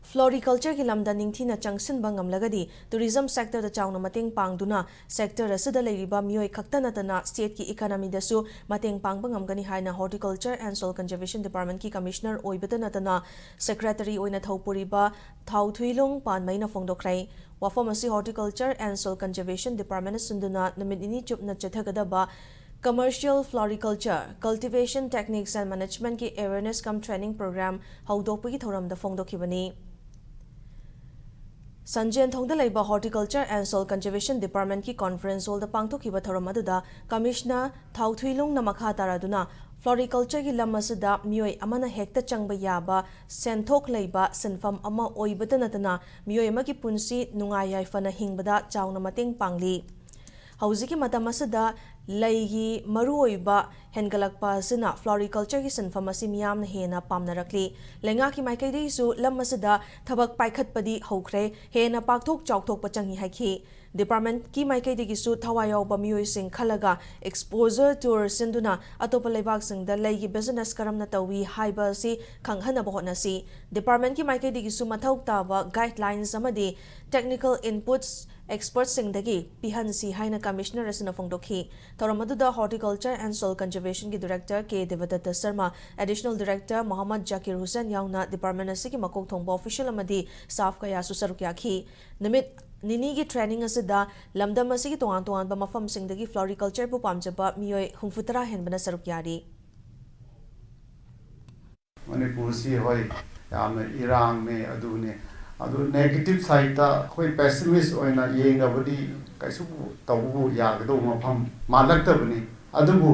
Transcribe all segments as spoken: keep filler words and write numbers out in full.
Floricultureꯒꯤ ꯂꯝꯗ ꯅꯤꯡꯊꯤꯅ ꯆꯪꯁꯤꯟꯕ ꯉꯝꯂꯒꯗꯤ tourism sectorꯗ ꯆꯥꯎꯅ ꯃꯇꯦꯡ ꯄꯥꯡꯗꯨꯅ sector ꯑꯁꯤꯗ ꯂꯩꯔꯤꯕ ꯃꯤꯑꯣꯏ ꯈꯛꯇ ꯅꯠꯇꯅ stateꯀꯤ economyꯗꯁꯨ ꯃꯇꯦꯡ ꯄꯥꯡꯕ ꯉꯝꯒꯅꯤ ꯍꯥꯏꯅ Horticulture and Soil Conservation Departmentꯀꯤ Commissioner ꯑꯣꯏꯕꯇ ꯅꯠꯇꯅ Secretary ꯑꯣꯏꯅ ꯊꯧꯄꯨꯔꯤꯕ ꯊꯥꯎꯊꯨꯏꯂꯨꯡ ꯄꯥꯟꯃꯩꯅ ꯐꯣꯡꯗꯣꯛꯈ꯭ꯔꯦ꯫ ꯋꯥꯐꯝ ꯑꯁꯤ Horticulture and Soil Conservation Departmentꯅ ꯁꯤꯟꯗꯨꯅ ꯅꯨꯃꯤꯠ ꯅꯤꯅꯤ ꯆꯨꯞꯅ ꯆꯠꯊꯒꯗꯕ Commercial Floriculture Cultivation Techniques and Managementꯀꯤ awareness cum training program ꯍꯧꯗꯣꯛꯄꯒꯤ ꯊꯧꯔꯝꯗ ꯐꯣꯡꯗꯣꯛꯈꯤꯕꯅꯤ꯫ ꯁꯟꯖꯦꯟꯊꯣꯡꯗ ꯂꯩꯕ Horticulture and Soil Conservation Departmentꯀꯤ conference hallꯗ ꯄꯥꯡꯊꯣꯛꯈꯤꯕ ꯊꯧꯔꯝ ꯑꯗꯨꯗ Commissioner ꯊꯥꯎꯊꯨꯏꯂꯨꯡꯅ ꯃꯈꯥ ꯇꯥꯔꯗꯨꯅ floricultureꯒꯤ ꯂꯝ ꯑꯁꯤꯗ ꯃꯤꯑꯣꯏ ꯑꯃꯅ ꯍꯦꯛꯇ ꯆꯪꯕ ꯌꯥꯕ ꯁꯦꯟꯊꯣꯛ ꯂꯩꯕ ꯁꯤꯟꯐꯝ ꯑꯃ ꯑꯣꯏꯕꯇ ꯅꯠꯇꯅ ꯃꯤꯑꯣꯏ ꯑꯃꯒꯤ ꯄꯨꯟꯁꯤ ꯅꯨꯡꯉꯥꯏ ꯌꯥꯏꯐꯅ ꯍꯤꯡꯕꯗ ꯆꯥꯎꯅ ꯃꯇꯦꯡ ꯄꯥꯡꯂꯤ꯫ ꯍꯧꯖꯤꯛꯀꯤ ꯃꯇꯝ ꯑꯁꯤꯗ ꯂꯩꯒꯤ ꯃꯔꯨꯑꯣꯏꯕ ꯍꯦꯟꯒꯠꯂꯛꯄ ꯑꯁꯤꯅ floricultureꯒꯤ ꯁꯤꯟꯐꯝ ꯑꯁꯤ ꯃꯤꯌꯥꯝꯅ ꯍꯦꯟꯅ ꯄꯥꯝꯅꯔꯛꯂꯤ꯫ ꯂꯩꯉꯥꯛꯀꯤ ꯃꯥꯏꯀꯩꯗꯒꯤꯁꯨ ꯂꯝ ꯑꯁꯤꯗ ꯊꯕꯛ ꯄꯥꯏꯈꯠꯄꯗꯤ ꯍꯧꯈ꯭ꯔꯦ, ꯍꯦꯟꯅ ꯄꯥꯛꯊꯣꯛ ꯆꯥꯎꯊꯣꯛꯄ ꯆꯪꯏ ꯍꯥꯏꯈꯤ꯫ Departmentꯀꯤ ꯃꯥꯏꯀꯩꯗꯒꯤꯁꯨ ꯊꯋꯥꯏ ꯌꯥꯎꯕ ꯃꯤꯑꯣꯏꯁꯤꯡ ꯈꯜꯂꯒ exposure tour ꯁꯤꯟꯗꯨꯅ ꯑꯇꯣꯞꯄ ꯂꯩꯕꯥꯛꯁꯤꯡꯗ ꯂꯩꯒꯤ business ꯀꯔꯝꯅ ꯇꯧꯏ ꯍꯥꯏꯕ ꯑꯁꯤ ꯈꯪꯍꯟꯅꯕ ꯍꯣꯠꯅꯁꯤ꯫ Departmentꯀꯤ ꯃꯥꯏꯀꯩꯗꯒꯤꯁꯨ ꯃꯊꯧ ꯇꯥꯕ guidelines ꯑꯃꯗꯤ technical inputs expertꯁꯤꯡꯗꯒꯤ ꯄꯤꯍꯟꯁꯤ ꯍꯥꯏꯅ Commissioner ꯑꯁꯤꯅ ꯐꯣꯡꯗꯣꯛꯈꯤ꯫ ꯊꯧꯔꯝ ꯑꯗꯨꯗ Horticulture and Soil Conservationꯒꯤ Director K ꯗꯦꯕꯗꯠꯇ Sharma, Additional Director Mohammad Zakir Hussain ꯌꯥꯎꯅ department ꯑꯁꯤꯒꯤ ꯃꯀꯣꯛ ꯊꯣꯡꯕ official ꯑꯃꯗꯤ staff ꯀꯌꯥꯁꯨ ꯁꯔꯨꯛ ꯌꯥꯈꯤ꯫ ꯅꯨꯃꯤꯠ ꯅꯤꯅꯤꯒꯤ training ꯑꯁꯤꯗ ꯂꯝꯗꯝ ꯑꯁꯤꯒꯤ ꯇꯣꯉꯥꯟ ꯇꯣꯉꯥꯟꯕ ꯃꯐꯝꯁꯤꯡꯗꯒꯤ floricultureꯕꯨ ꯄꯥꯝꯖꯕ ꯃꯤꯑꯣꯏ ꯍꯨꯝꯐꯨꯇꯔꯥ ꯍꯦꯟꯕꯅ ꯁꯔꯨꯛ ꯌꯥꯔꯤ꯫ ꯃꯅꯤꯄꯨꯔꯁꯤ ꯍꯣꯏ ꯌꯥꯝꯅ ꯏꯔꯥꯡꯅꯦ, ꯑꯗꯨꯅꯦ, ꯑꯗꯨ negative sideꯇ ꯑꯩꯈꯣꯏ pessimist ꯑꯣꯏꯅ ꯌꯦꯡꯉꯕꯗꯤ ꯀꯩꯁꯨ ꯇꯧꯕꯕꯨ ꯌꯥꯒꯗꯧꯕ ꯃꯐꯝ ꯃꯥꯜꯂꯛꯇꯕꯅꯤ꯫ ꯑꯗꯨꯕꯨ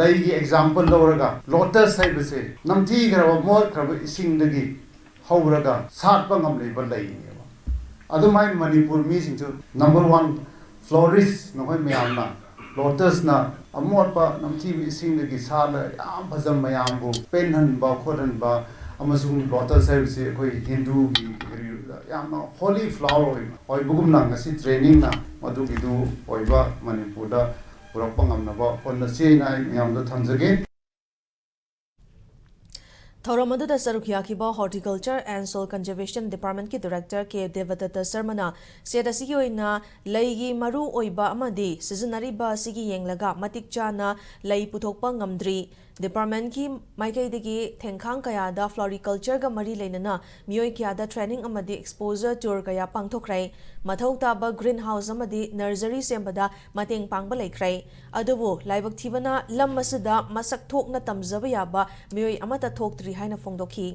ꯂꯩꯒꯤ example ꯂꯧꯔꯒ lotus ꯍꯥꯏꯕꯁꯦ ꯅꯝꯊꯤꯈ꯭ꯔꯕ ꯃꯣꯠꯈ꯭ꯔꯕ ꯏꯁꯤꯡꯗꯒꯤ ꯍꯧꯔꯒ ꯁꯥꯠꯄ ꯉꯝꯂꯤꯕ ꯂꯩꯅꯦꯕ꯫ ꯑꯗꯨꯃꯥꯏꯅ ꯃꯅꯤꯄꯨꯔ ꯃꯤꯁꯤꯡꯁꯨ number one florist ꯅꯈꯣꯏ ꯃꯌꯥꯝꯅ lotusꯅ ꯑꯃꯣꯠꯄ ꯅꯝꯊꯤꯕ ꯏꯁꯤꯡꯗꯒꯤ ꯁꯥꯠꯂ ꯌꯥꯝ ꯐꯖꯕ ꯃꯌꯥꯝꯕꯨ ꯄꯦꯟꯍꯟꯕ ꯈꯣꯠꯍꯟꯕ ꯑꯃꯁꯨꯡ lotus ꯍꯥꯏꯕꯁꯤ ꯑꯩꯈꯣꯏ ꯍꯤꯟꯗꯨꯒꯤ ꯀꯔꯤ ꯌꯥꯝꯅ holy flower ꯑꯣꯏꯕ ꯑꯣꯏꯕꯒꯨꯝꯅ ꯉꯁꯤ trainingꯅ ꯃꯗꯨꯒꯤꯗꯨ ꯑꯣꯏꯕ ꯃꯅꯤꯄꯨꯔꯗ ꯄꯨꯔꯛꯄ ꯉꯝꯅꯕ ꯍꯣꯠꯅꯁꯤ ꯍꯥꯏꯅ ꯑꯩ ꯃꯌꯥꯝꯗ ꯊꯝꯖꯒꯦ꯫ ꯊꯧꯔꯝ ꯑꯗꯨꯗ ꯁꯔꯨꯛ ꯌꯥꯈꯤꯕ Horticulture and Soil Conservation Departmentꯀꯤ Director K ꯗꯦꯕꯗꯠꯇ ꯁꯔꯃꯅ state ꯑꯁꯤꯒꯤ ꯑꯣꯏꯅ ꯂꯩꯒꯤ ꯃꯔꯨ ꯑꯣꯏꯕ ꯑꯃꯗꯤ ꯁꯤꯖꯤꯟꯅꯔꯤꯕ ꯑꯁꯤꯒꯤ ꯌꯦꯡꯂꯒ ꯃꯇꯤꯛ ꯆꯥꯅ ꯂꯩ ꯄꯨꯊꯣꯛꯄ ꯉꯝꯗ꯭ꯔꯤ꯫ Departmentꯀꯤ ꯃꯥꯏꯀꯩꯗꯒꯤ ꯊꯦꯡꯈꯥꯡ ꯀꯌꯥꯗ floricultureꯒ ꯃꯔꯤ ꯂꯩꯅꯅ ꯃꯤꯑꯣꯏ ꯀꯌꯥꯗ training ꯑꯃꯗꯤ exposure tour ꯀꯌꯥ ꯄꯥꯡꯊꯣꯛꯈ꯭ꯔꯦ꯫ ꯃꯊꯧ ꯇꯥꯕ green house ꯑꯃꯗꯤ nursery ꯁꯦꯝꯕꯗ ꯃꯇꯦꯡ ꯄꯥꯡꯕ ꯂꯩꯈ꯭ꯔꯦ꯫ ꯑꯗꯨꯕꯨ ꯂꯥꯏꯕꯛ ꯊꯤꯕꯅ ꯂꯝ ꯑꯁꯤꯗ ꯃꯁꯛ ꯊꯣꯛꯅ ꯇꯝꯖꯕ ꯌꯥꯕ ꯃꯤꯑꯣꯏ ꯑꯃꯠꯇ ꯊꯣꯛꯇ꯭ꯔꯤ ꯍꯥꯏꯅ ꯐꯣꯡꯗꯣꯛꯈꯤ꯫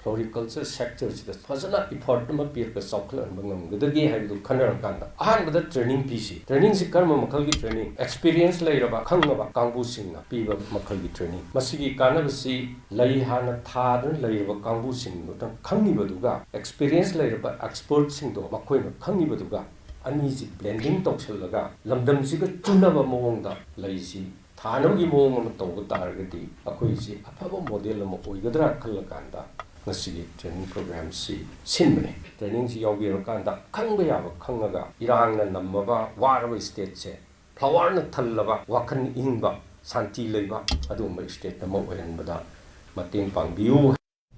Floriculture sectorꯁꯤꯗ ꯐꯖꯅ effort ꯑꯃ ꯄꯤꯔꯒ ꯆꯥꯎꯈꯠꯍꯟꯕ ꯉꯝꯒꯗꯒꯦ ꯍꯥꯏꯕꯗꯨ ꯈꯟꯅꯔꯀꯥꯟꯗ ꯑꯍꯥꯟꯕꯗ training ꯄꯤꯁꯤ꯫ Trainingꯁꯤ ꯀꯔꯝꯕ ꯃꯈꯜꯒꯤ training? Experience ꯂꯩꯔꯕ, ꯈꯪꯉꯕ ꯀꯥꯡꯕꯨꯁꯤꯡꯅ ꯄꯤꯕ ꯃꯈꯜꯒꯤ training꯫ ꯃꯁꯤꯒꯤ ꯀꯥꯟꯅꯕꯁꯤ ꯂꯩ ꯍꯥꯟꯅ ꯊꯥꯗꯨꯅ ꯂꯩꯔꯕ ꯀꯥꯡꯕꯨꯁꯤꯡꯗꯨꯅ ꯈꯪꯉꯤꯕꯗꯨꯒ, experience ꯂꯩꯔꯕ expertꯁꯤꯡꯗꯣ ꯃꯈꯣꯏꯅ ꯈꯪꯉꯤꯕꯗꯨꯒ ꯑꯅꯤꯁꯤ blending ꯇꯧꯁꯤꯜꯂꯒ ꯂꯝꯗꯝꯁꯤꯒ ꯆꯨꯅꯕ ꯃꯑꯣꯡꯗ ꯂꯩꯁꯤ ꯊꯥꯅꯕꯒꯤ ꯃꯑꯣꯡ ꯑꯃ ꯇꯧꯕ ꯇꯥꯔꯒꯗꯤ ꯑꯩꯈꯣꯏꯁꯤ ꯑꯐꯕ model ꯑꯃ ꯑꯣꯏꯒꯗ꯭ꯔꯥ ꯈꯜꯂꯀꯥꯟꯗ ꯉꯁꯤꯒꯤ training programꯁꯤ ꯁꯤꯟꯕꯅꯤ꯫ Trainingꯁꯤ ꯌꯥꯎꯕꯤꯔꯀꯥꯟꯗ ꯈꯪꯕ ꯌꯥꯕ ꯈꯪꯉꯒ ꯏꯔꯥꯡꯅ ꯅꯝꯃꯕ ꯋꯥꯔꯕ stateꯁꯦ flowerꯅ ꯊꯜꯂꯕ, ꯋꯥꯈꯜ ꯏꯪꯕ, ꯁꯥꯟꯇꯤ ꯂꯩꯕ ꯑꯗꯨꯒꯨꯝꯕ state ꯑꯃ ꯑꯣꯏꯍꯟꯕꯗ ꯃꯇꯦꯡ ꯄꯥꯡꯕꯤꯌꯨ꯫